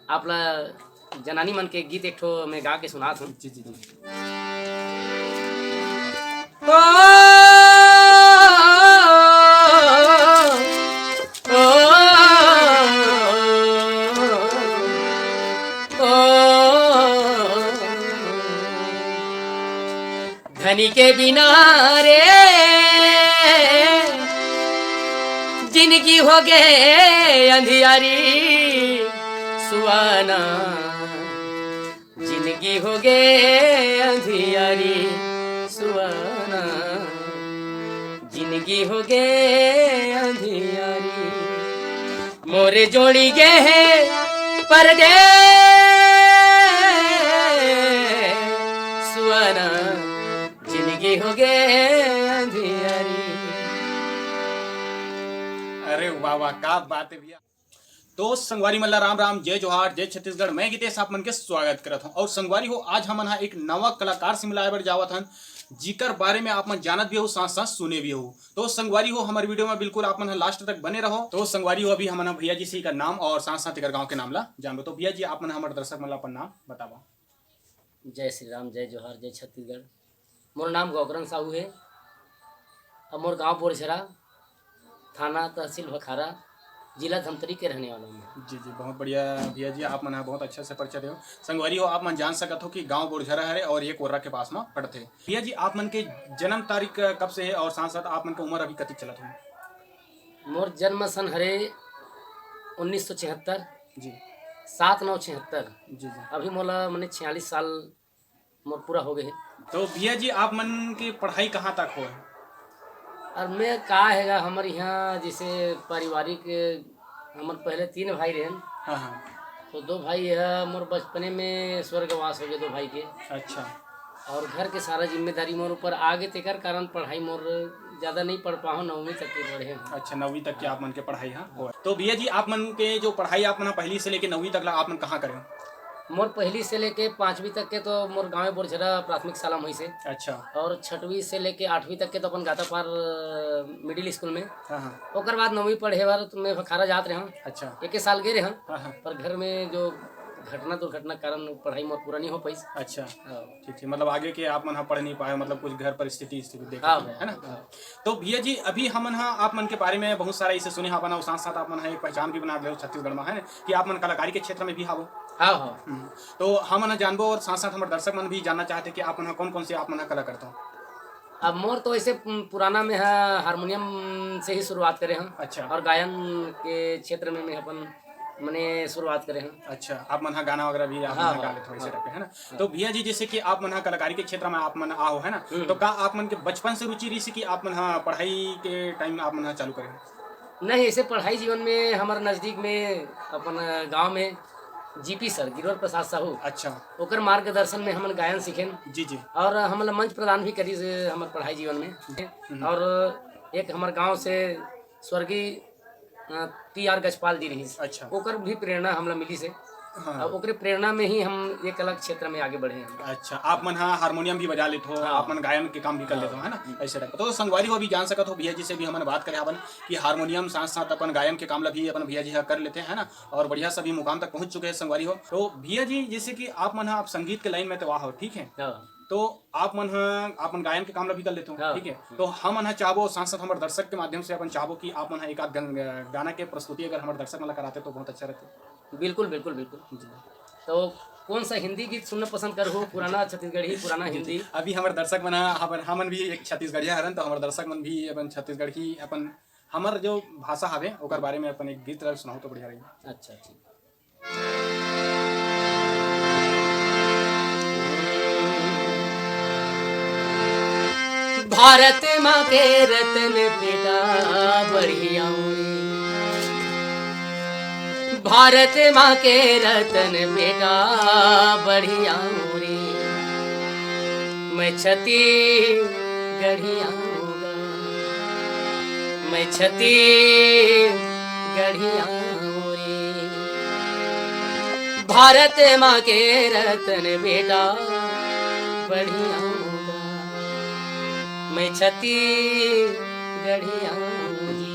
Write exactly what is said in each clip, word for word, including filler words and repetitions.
आप ला जनानी मन के गीत एक ठो मैं गा के सुनात हूँ। जी, जी, जी। धनी के बिना रे जिंदगी हो गे अंधियारी सुहाना, जिंदगी हो गे अंधियारी सुहाना, जिंदगी हो गे अंधियारी। मोरे जोड़ी गे हे परदेस सुहाना, जिंदगी हो गे अंधियारी। अरे वाह वाह, का बात है भैया। तो संगवारी मन ला राम राम, जय जोहार, जय छत्तीसगढ़। मैं गीतेश आप मन के स्वागत करत हूँ। और संगवारी हो, आज हमन हा एक नवा कलाकार से मिलाए बर जावत हन, जिकर बारे में आप मन जानत भी हो, साथ साथ सुने भी हो। तो संगवारी हो, हमारे वीडियो में बिल्कुल आप मन ह लास्ट तक बने रहो। तो संगवारी हो, अभी हमन ह भैया जी से एकर नाम और साथ साथ एकर गांव के नाम ला जानबो। तो भैया जी, आप मन ह हमर दर्शक मन ला अपन नाम बतावा। जय श्री राम, जय जोहार, जय छत्तीसगढ़। मोर नाम गौकरन साहू है। अब मोर गांव बोरझरा, थाना तहसील भखारा, जिला धमतरी के रहने वाला हूँ। जी जी, बहुत बढ़िया भैया जी, आप मन ह बहुत अच्छा से परिचय देव। संगवारी हो, आप मन जान सकत हो कि गांव बोरझरा हरे और ये कोर्रा के पास में पड़थे। भैया जी, आप मन के जन्म तारीख कब से है और साथ साथ आप मन के उम्र अभी कतिक चलत हो? मोर जन्म सन हरे उन्नीस सौ छिहत्तर, जी। सात नौ छिहत्तर। जी जी। अभी मोला मने छियालीस साल मोर पूरा हो गए है। तो भैया जी, आप मन के पढ़ाई कहाँ तक हो? और मैं का हैगा, हमर यहाँ जैसे पारिवारिक, हमर पहले तीन भाई रहन। हाँ हाँ। तो दो भाई है मोर बचपने में स्वर्गवास हो गए, दो भाई के। अच्छा। और घर के सारा जिम्मेदारी मोर ऊपर आ गए, तेकर कारण पढ़ाई मोर ज़्यादा नहीं पढ़ पाहूँ, नौवीं तक के पढ़े हूँ। अच्छा, नौवीं तक के आप मन के पढ़ाई, हाँ, होय। तो भैया जी, आप मन के जो पढ़ाई आप मन ह पहली से लेके नौवीं तक ला आप मन कहाँ करे हो? मोर पहली से लेके पाँचवीं तक के तो मोर गाँव बोरझरा प्राथमिक शाला में होइस हे। अच्छा। और छठवीं से लेके आठवीं तक के तो अपन गातापार, अ, मिडिल स्कूल में। हाँ हाँ। ओकर बाद नौवीं पढ़े बर तो मैं भखारा जात रहे हूँ। अच्छा। एक साल गए रहे हूँ। हाँ हाँ। पर घर में जो घटना दुर्घटना के कारण पढ़ाई मोर पूरा नहीं हो पाइस। अच्छा। हाँ। ठीक ठीक, मतलब आगे के आप मन ह पढ़ नहीं पाए, मतलब कुछ घर परिस्थिति स्थिति देख हाँ। है ना? हाँ। तो भैया जी, अभी हमन ह आप मन के बारे में बहुत सारा इसे सुने हावन, और साथ साथ आप मन ह एक पहचान भी बना ले हो छत्तीसगढ़ में, है ना, कि आप मन कलाकारी के क्षेत्र में भी हावो। हाँ हाँ। हम्म। तो हमन ह जानबो और साथ साथ हमर दर्शक मन भी जानना चाहते कि आप मन ह कौन कौन से आप मन ह कला करता हो? अब मोर तो ऐसे, उम, पुराना में ह हारमोनियम से ही शुरुआत करे हम। अच्छा। और गायन के क्षेत्र में मैं अपन मने शुरुआत करे हैं। अच्छा, आप मन ह गाना वगैरह भी आप हाँ, मन ह गा हाँ, लेते हो, इसे हाँ। टाइप के, है ना? हाँ। तो भैया जी, जैसे कि आप मन ह कलाकारी के क्षेत्र में आप मन आओ, है ना? हम्म। तो का आप मन के बचपन से रुचि रही कि आप मन ह पढ़ाई के टाइम आप मन ह चालू करे? नहीं, ऐसे पढ़ाई जीवन में हमर नजदीक में अपन गांव में जीपी सर, गिरवर प्रसाद साहू, अच्छा। ओकर मार्गदर्शन में हमन गायन सीखेन। जी, जी। और हमन ला मंच प्रदान भी करिस हमर पढ़ाई जीवन में। हम्म। और एक हमर गांव से स्वर्गीय, अ, टी आर गजपाल जी रहिस। अच्छा। ओकर भी प्रेरणा हमला मिलिस हे। हाँ। और ओकरे प्रेरणा में ही हम ये कला क्षेत्र में आगे बढ़े हैं। अच्छा, आप मन ह हारमोनियम भी बजा लेत हो, हाँ। आप मन गायन के काम भी कर हाँ। लेत हो, है ना? हम्म। ऐसे टाइप। तो संगवारी हो, अभी जान सकत हो, भैया जी से भी हमन बात करे हवन कि हारमोनियम साथ साथ अपन गायन के काम ला भी अपन भैया जी ह कर लेते हैं, है ना? और बढ़िया सभी मुकाम तक पहुंच चुके हैं संगवारी हो। तो भैया जी, जैसे कि आप मन ह आप संगीत के लाइन में तो आ हो, ठीक है? हाँ। तो आप मन ह, आप मन गायन के काम ला भी कर लेते हो, हाँ। ठीक है? तो हमन ह चाहबो, साथ साथ हमर दर्शक के माध्यम से अपन चाहबो कि आप मन ह एक आध गन-, गाना के प्रस्तुति अगर हमर दर्शक मन ला कराते तो बहुत अच्छा रहते। बिल्कुल, बिल्कुल, बिल्कुल। जी। तो कौन सा हिंदी गीत सुनना पसंद करहु? पुराना छत्तीसगढ़ी, पुराना जी, जी। हिंदी? अभी हमर दर्शक मन ह, हमर, हमन भी एक छत्तीसगढ़िया हरन, तो हमर दर्शक मन भी अपन छत्तीसगढ़ी, अपन, हमर जो भाषा हवे, ओकर बारे में अपन एक गीत ला सुनाहू तो बढ़िया रही। अच्छा, ठीक। भारत माँ के रतन बेटा बढ़िया उड़ी, भारत माँ के रतन बेटा बढ़िया उड़ी, मैं छत्तीसगढ़िया हूँगा, मैं छत्तीसगढ़िया हूँ रे। भारत माँ के रतन बेटा बढ़िया हूँगा, मैं छत्तीसगढ़िया हूँ जी।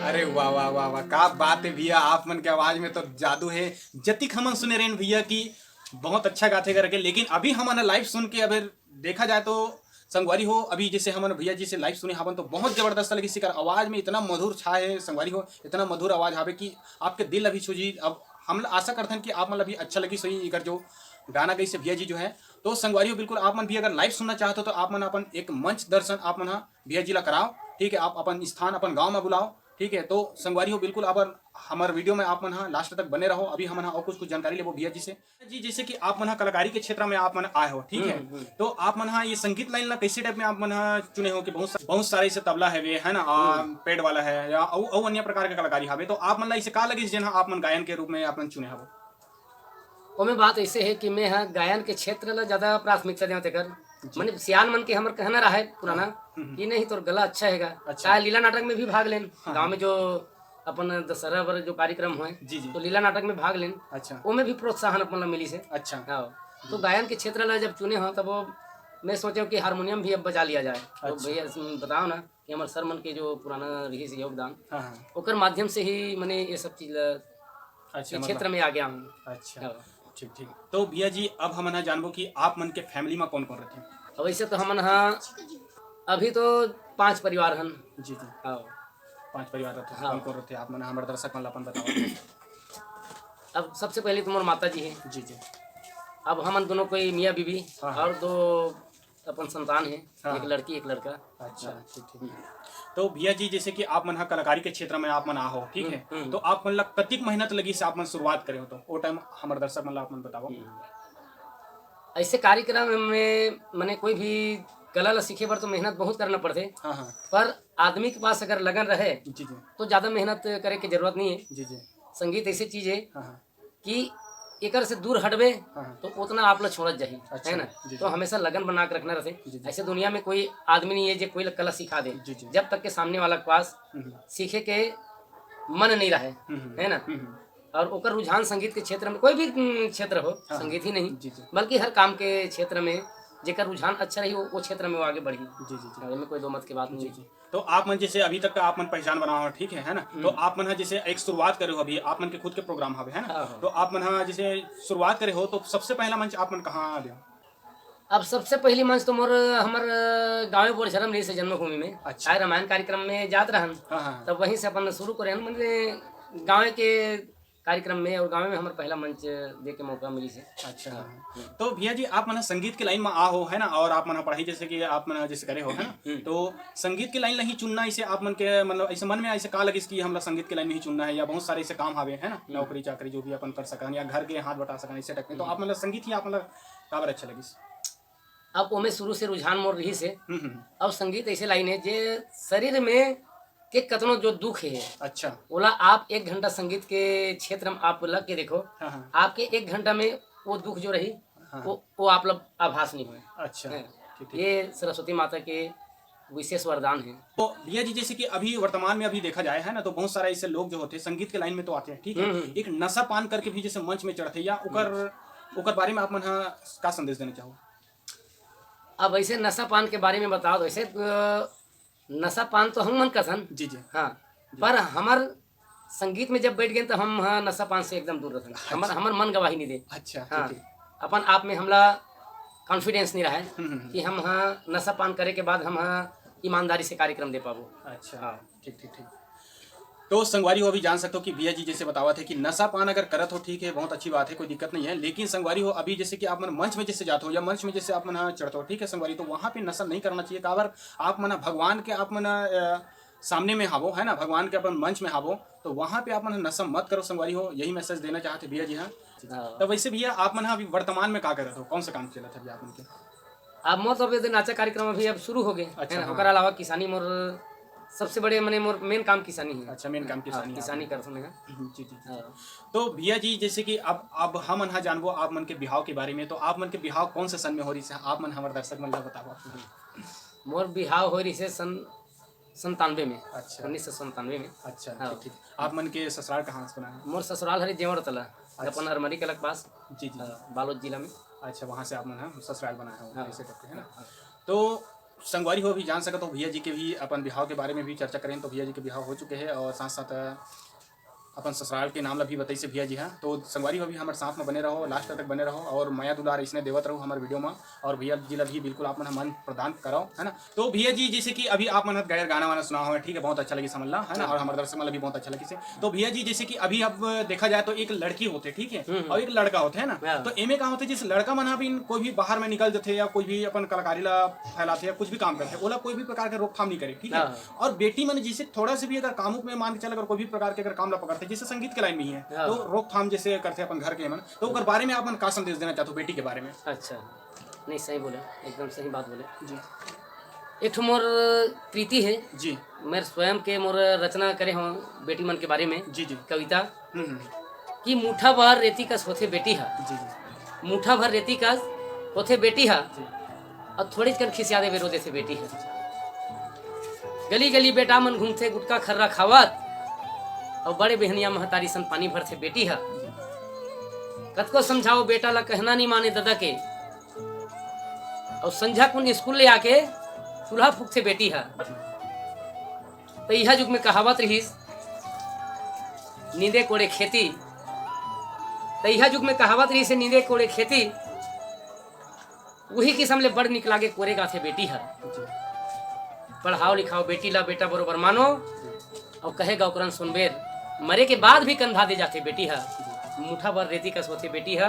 अरे वाह, वाह, वाह, वाह, का बात है भैया, आप मन के आवाज में तो जादू है। जतिक हमन सुने रहेन भैया कि बहुत अच्छा गाथे करके, लेकिन अभी हमन लाइव सुन के अगर देखा जाए तो संगवारी हो, अभी जैसे हमन भैया जी से लाइव सुने हावन तो बहुत जबरदस्त लगिस, एकर आवाज में इतना मधुर छाए है संगवारी हो, इतना मधुर आवाज हावे कि आपके दिल अभी छू जी। अब हम आशा करथन कि आप मन ला भी अच्छा लगिस होही एकर जो गाना गइस हे भैया जी जो है। तो संगवारी हो, बिल्कुल आप मन भी अगर लाइव सुनना चाहत हो तो आप मन अपन एक मंच दर्शन आप मन हा भैया जी ला कराओ, ठीक है, आप अपन स्थान अपन गांव में बुलाओ, ठीक है। तो संगवारी हो, बिल्कुल आप हमर वीडियो में आप मन हा लास्ट तक बने रहो, अभी हमन हा और कुछ कुछ जानकारी लेबो भैया जी से। जी, जैसे कि आप मन हा कलाकारी के क्षेत्र में आप मन आए हो, ठीक है, हम्म, हम्म। तो आप मन हा ये संगीत लाइन ला कैसे टाइप में आप मन हा चुने हो कि बहुत सा-, बहुत सारे इसे तबला है वे, है ना, आ, हम्म। पैड वाला है या अउ, अउ अन्य प्रकार के कलाकारी हवे, तो आप मन ला इसे का लगिस जेन हा आप मन गायन के रूप में आप मन चुने हवो? ओमे बात ऐसे है कि मैं हा गायन के क्षेत्र ला ज्यादा प्राथमिकता देवत एकर। जी। माने सियान मन के हमर कहना रहा है पुराना हम्म, हम्म। कि नहीं, तोर गला अच्छा हैगा। अच्छा। चाहे लीला नाटक में भी भाग लेन, हाँ, गांव हाँ। में जो अपन दशहरा बर जो कार्यक्रम होए, जी, जी। तो लीला नाटक में भाग लेन। अच्छा। ओमे भी प्रोत्साहन अपन ला मिलिस हे। अच्छा। हाँ। तो जी। गायन के क्षेत्र ला जब चुने हो तब वो मैं सोचे कि हारमोनियम भी अब बजा लिया जाए। तो अच्छा। भैया, बताओ ना कि हमर सर मन के जो पुराना रहिस योगदान, हाँ, हाँ। ओकर माध्यम से ही मने ये सब चीज ला, अच्छा, ये मतलब क्षेत्र में आ गया हूँ। अच्छा, हाँ। ठीक, ठीक। तो भैया जी, अब हमन हा जानबो कि आप मन के फैमिली में कौन-कौन रहते हैं? अब ऐसे तो हमन हा अभी तो पांच परिवार हन। जी, जी। हाँ। पांच परिवार रहते हैं। हाँ। कौन-कौन रहते हैं? आप मन हा हमर दर्शक मन ला अपन बताओ। अब सबसे पहले तो मोर माता जी है। जी, जी। अब हमन दोनों कोई मियाँ बीवी हाँ, हाँ। और दो अपन संतान है, हाँ, एक हाँ। लड़की, एक लड़का। अच्छा, हाँ। ठीक, ठीक। तो भैया जी, जैसे कि आप मन हा कलाकारी के क्षेत्र में आप मन आ हो, ठीक हम्म, है? हम्म। तो आप मन ला कतिक मेहनत लगिस आप मन शुरुआत करे हो तो? ओ टाइम हमर दर्शक मन ला आप मन बताओ। हम्म। ऐसे कार्यक्रम में, मने कोई भी कला ला सीखे बर तो मेहनत बहुत करना पड़थे, हाँ, हाँ। पर आदमी के पास अगर लगन रहे, जी, जी। तो ज्यादा मेहनत करे के जरूरत नहीं है। जी, जी। संगीत ऐसी चीज है हाँ, हाँ। कि एकर से दूर हटबे, हाँ, हाँ। तो उतना आप ला छोड़त जाही, अच्छा, है ना? जी, तो जी। हमेशा लगन बना के रखना रहथे। जी, जी। ऐसे दुनिया में कोई आदमी नहीं है जो कोई कला सिखा दे, जी, जी। जब तक के सामने वाला के पास हम्म, हम्म। सीखे के मन नहीं रहे, हम्म, हम्म। है ना? हम्म, हम्म। और ओकर रुझान संगीत के क्षेत्र में, कोई भी, हम्म, क्षेत्र हो, हाँ, हाँ। संगीत ही नहीं, जी, जी। बल्कि हर काम के क्षेत्र में जेकर रुझान अच्छा रही, वो, वो क्षेत्र में वो आगे बढ़ही। जी, जी, जी। हाँ, एमे कोई दो मत की बात नहीं जी, है। जी। तो आप मन जैसे अभी तक का आप मन पहचान बना हो, ठीक है, है ना? तो हम्म। आप मन हा जैसे एक शुरुआत करे हो, अभी आप मन के खुद के प्रोग्राम हवे, है ना? हाँ, हाँ। तो आप मन हा जैसे शुरुआत करे हो, तो सबसे पहला मंच आप मन कहाँ दे हो? अब सबसे पहली मंच तो मोर, हमर गाँव बोरझरम रहिस हे जन्मभूमि में। अच्छा। आए रामायण कार्यक्रम में जात रहन, हाँ, हाँ, हाँ। तब वहीं से अपन शुरू करे हन, मतलब गाँव के कार्यक्रम में और गाँव में हमर पहला मंच दे के मौका मिलिस हे। अच्छा। हाँ। तो भैया जी, आप मन संगीत के लाइन में आ हो, है ना, और आप मन पढ़ाई जैसे कि आप मन जैसे करे हो, है ना, हम्म। तो संगीत के लाइन ला ही चुनना, इसे आप मन के, मतलब, ऐसे मन में ऐसे का लगिस कि हमला संगीत के लाइन में ही चुनना है, या बहुत सारे ऐसे काम हावे, है ना, हम्म। नौकरी चाकरी जो भी अपन कर सकन या घर के हाथ बटा सकन, ऐसे टाइप में, तो हम्म। आप मन ला संगीत ही आप मन ला काबर अच्छा लगिस? अब ओमे शुरू से रुझान मोर रहिस हे। हम्म, हम्म। अब संगीत ऐसे लाइन है जे शरीर में के कतनो जो दुख है, अच्छा। ओला आप एक घंटा संगीत के क्षेत्र में आप लग के देखो, हाँ, हाँ। आपके एक घंटा में वो दुख जो रही, हाँ। वो, वो आप लोग आभास नहीं होए। अच्छा, हैं। ठीक, ठीक। ये सरस्वती माता के विशेष वरदान है। तो भैया जी, जैसे कि अभी वर्तमान में अभी देखा जाए, है ना, तो बहुत सारा ऐसे लोग जो होते हैं संगीत के लाइन में तो आते हैं, ठीक है, हम्म, हम्म। एक नशा पान करके भी जैसे मंच में चढ़ते या ओकर, हम्म। ओकर बारे में आप मन हा का संदेश देना चाहो? अब ऐसे नशा पान के बारे में बताओ तो ऐसे, अ, नशा पान तो हम मन करथन। जी, जी। हाँ, जी। पर हमर संगीत में जब बैठ गए तो हम, हाँ, नशा पान से एकदम दूर रहथन। हमर, अच्छा। हमर मन गवाही नहीं दे। अच्छा, हाँ, ठीक, ठीक। अपन आप में हमला confidence नहीं रहे हम्म, हम्म, हम्म। कि हम, हाँ, नशा पान करे के बाद हम, हाँ, ईमानदारी से कार्यक्रम दे पाबो। अच्छा, हाँ। ठीक, ठीक, ठीक। तो संगवारी हो, अभी जान सकते हो कि भैया जी जैसे बतावत है कि नशा पान अगर करत हो, ठीक है, बहुत अच्छी बात है, कोई दिक्कत नहीं है, लेकिन संगवारी हो, अभी जैसे कि आप मन मंच में जैसे जाते हो या मंच में जैसे आप मन, हाँ, चढ़ते हो, ठीक है संगवारी, तो वहाँ पे नशा नहीं करना चाहिए। काबर आप मन भगवान के आप मन, अ, सामने में हावो, है ना, भगवान के अपन मंच में हावो, तो वहाँ पे आप मन नशा मत करो संगवारी हो, यही मैसेज देना चाहते भैया जी। हाँ, हाँ। तो वैसे भैया आप मन अभी वर्तमान में का करत हो, कौन सा काम चलत है अभी आप मन के? अब मोर तो अभी नाचा कार्यक्रम अभी अब शुरू हो गए, अच्छा, है ना? हाँ। ओकर अलावा किसानी मोर सबसे बड़े, मने मोर मेन काम किसानी है। अच्छा, मेन काम हाँ, किसानी है किसानी आपने। करथन मैं। हम्म, जी, जी, जी, जी। हाँ। तो भैया जी, जैसे कि अब, अब हमन हा जानबो आप मन के बिहाव के बारे में, तो आप मन के बिहाव कौन से सन में हो रहिस हे? आप मन हमर दर्शक मन ला बताओ। मोर बिहाव हो रहिस हे सन संतानवे में, अच्छा। उन्नीस सौ संतानवे में। अच्छा, हाँ। ठीक, ठीक। आप मन के ससुराल कहाँ से बना है? मोर ससुराल हरे जेवर तला, अच्छा। अपन अरमरी कला के पास, जी, जी, जी। हाँ, बालोद जिला में। अच्छा, वहाँ से आप मन हा ससुराल बनाए हो, हाँ। ऐसे करके, है ना? हाँ। तो संगवारी हो, अभी जान सकत हो, भैया जी के भी अपन बिहाव के बारे में भी चर्चा करेन, तो भैया जी के बिहाव हो चुके हे और साथ साथ अपन ससुराल के नाम ला भी बताइस हे भैया जी। हाँ, तो संगवारी हो, अभी हमर साथ में बने रहो, लास्ट तक बने रहो और मया दुलार इसने देवत रहो हमर वीडियो में। और भैया जी ला भी बिल्कुल आप मन ह मन प्रदान करव, है ना। तो भैया जी, जैसे कि अभी आप मन ह गैर गाना वाना सुना हो, ठीक है, बहुत अच्छा लगिस हमन ला, है ना, और हमर दर्शक मन ला भी बहुत अच्छा लगिस हे। तो भैया जी, जैसे कि अभी अब देखा जाए तो एक लड़की होथे, ठीक है, हम्म। और एक लड़का होथे, है ना। हाँ। तो एमे का होथे, जैसे लड़का मन ह भी कोई भी बाहर में निकल जथे या कोई भी अपन कलाकारी ला फैलाथे या कुछ भी काम करथे, ओला कोई भी प्रकार के रोकथाम नहीं करे, ठीक है। हाँ। और बेटी मन जैसे थोड़ा से भी अगर कामुक में मान के चल, अगर कोई भी प्रकार के अगर काम ला पकड़थे, जैसे संगीत के लाइन में ही है, हाँ। तो रोकथाम जैसे करथे अपन घर के मन, तो ओकर बारे में आप मन का संदेश देना चाहते हो बेटी के बारे में? अच्छा, नहीं, सही बोले, एकदम सही बात बोले। जी। एक ठो मोर कृति है, जी। मेर स्वयं के मोर रचना करे हों बेटी मन के बारे में, जी, जी। कविता, हम्म, हम्म। कि मुठा भर रेती कस होथे बेटी हा, जी, जी। मुठा भर रेती कस होथे बेटी हा, जी। और थोड़ी कन खिसिया देवे रो देथे बेटी हा। गली गली बेटा मन घूमथे गुटका खर्रा खावत, और बड़े बिहनिया महतारी सन पानी भरथे बेटी हा। कतको समझाओ बेटा ला कहना नहीं माने ददा के, और संझा कुन स्कूल ले आके चूल्हा फूकथे बेटी हा। त इहा जुग में कहावत रहिस, नींदे कोड़े खेती। त इहा जुग में कहावत रहिस हे, नींदे कोड़े खेती। उही किसम ले बड़ निक लागे कोरे गाथे बेटी हा। जी। पढ़ाओ लिखाओ बेटी ला, बेटा बरोबर मानो। जी। और कहे गा ओकरन सुनबेर, मरे के बाद भी कंधा दे जाथे बेटी हा। जी। मुठा भर रेती कस होथे बेटी हा,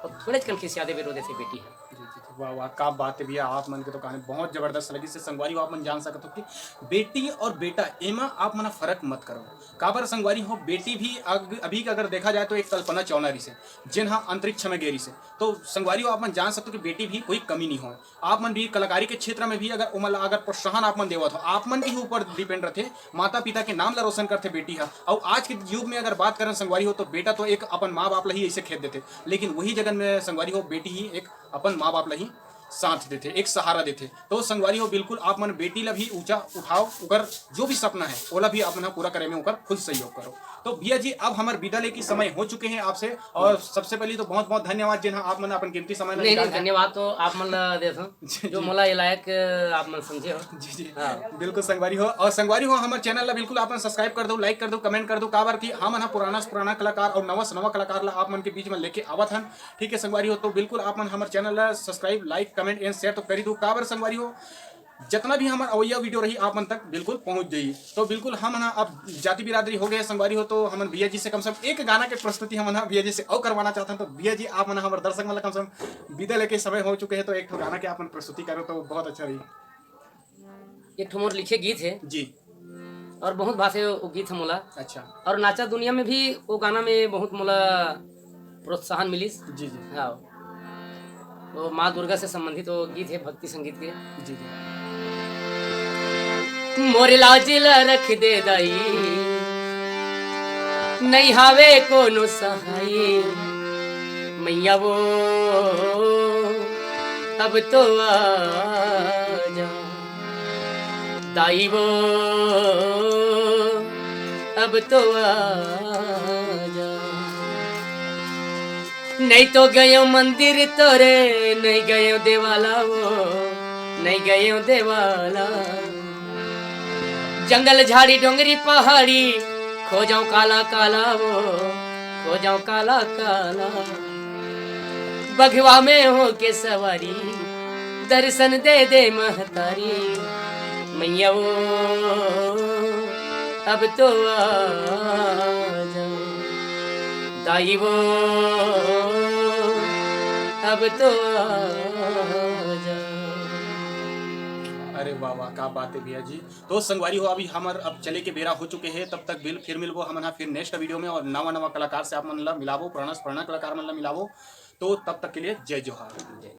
और थोड़ेच कन खिसिया देबे रो देथे बेटी हा। जी, जी, जी, वाह, वाह, का बात है भैया, आप मन के तो कहानी बहुत जबरदस्त लगिस हे। संगवारी हो, आप मन जान सकत हो कि बेटी और बेटा एमा आप मन ह फर्क मत करो। काबर संगवारी हो, बेटी भी अग-, अभी के अगर देखा जाए तो एक कल्पना चावला रिहिस हे, जेन हा अंतरिक्ष में गे रिहिस हे। तो संगवारी हो, आप मन जान सकत हो कि बेटी भी कोई कमी नहीं हो। आप मन भी कलाकारी के क्षेत्र में भी अगर ओमन ला अगर प्रोत्साहन आप मन देवत हो, आप मन के ही ऊपर डिपेंड रथे, माता पिता के नाम ला रोशन करथे बेटी हा। और आज के युग में अगर बात करन संगवारी हो, तो बेटा तो एक अपन माँ बाप ला ही ऐसे खेद देथे, लेकिन वही जगन में संगवारी हो, बेटी ही एक अपन माँ बाप ला ही साथ देथे, एक सहारा देथे। तो संगवारी हो, बिल्कुल आप मन बेटी ला भी ऊंचा उठाओ, ओकर जो भी सपना है, ओला भी आप मन ह पूरा करे में ओकर फुल सहयोग करो। तो भैया जी, अब हमर विदा लेके समय हो चुके हैं आपसे, और सबसे पहले तो बहुत बहुत धन्यवाद, जेन ह आप मन अपन कीमती समय ला नहीं, निकाल नहीं, के धन्यवाद तो आप मन ला देथों, जी, जो जी। मोला ये लायक आप मन समझे हो। जी, जी। हाँ। बिल्कुल संगवारी हो, और संगवारी हो, हमर चैनल ला बिल्कुल आप मन सब्सक्राइब कर दो, लाइक कर दो, कमेंट कर दो, काबर कि हमन ह पुराना से पुराना कलाकार और नवा से नवा कलाकार ला आप मन के बीच में लेके आवत हन। ठीक है संगवारी हो, तो बिल्कुल आप मन हमर चैनल ला subscribe, like, comment and share तो कर ही दो। काबर संगवारी हो, जितना भी हमर अवैया वीडियो रही आप मन तक बिल्कुल पहुंच जाई। तो बिल्कुल हम ना अब जाति बिरादरी हो गए संगवारी हो, तो हमन भैया जी से कम से कम एक गाना के प्रस्तुति हमन ह भैया जी से और करवाना चाहते हैं। तो भैया जी, आप मन हमर दर्शक मन ला कम से कम विदा लेके समय हो चुके हैं, तो एक ठो गाना के आप मन प्रस्तुति करो तो बहुत अच्छा रही। एक ठो मोर लिखे गीत है जी। और बहुत भाषे वो गीत है मोला। अच्छा। और नाचा दुनिया में भी वो गाना में बहुत मोला प्रोत्साहन मिलिस। जी, जी। हाँ, वो माँ दुर्गा से संबंधित वो गीत है, भक्ति संगीत के। जी, जी। मोर लाज ला रख दे दाई, नहीं हावे कोनो सहाय, मैया वो अब तो आ जा। दाई वो अब तो आ जा। नहीं तो गयो मंदिर तोरे, नहीं गयो देवाला वो, नहीं गयो देवाला। जंगल झाड़ी डोंगरी पहाड़ी, खो जाऊं काला काला वो, खो जाऊं काला काला। बघवा में हो के सवारी, दर्शन दे दे महतारी। मैया वो अब तो आ जा, दाई वो अब तो आ जा। अरे वाह वाह, का बात है भैया जी। तो संगवारी हो, अभी हमर अब चले के बेरा हो चुके हैं, तब तक बिल फिर मिलबो हमन ह फिर नेक्स्ट वीडियो में और नवा नवा कलाकार से आप मन ला मिलाबो, पुराना से पुराना कलाकार मन ला मिलाबो। तो तब तक के लिए जय जोहार।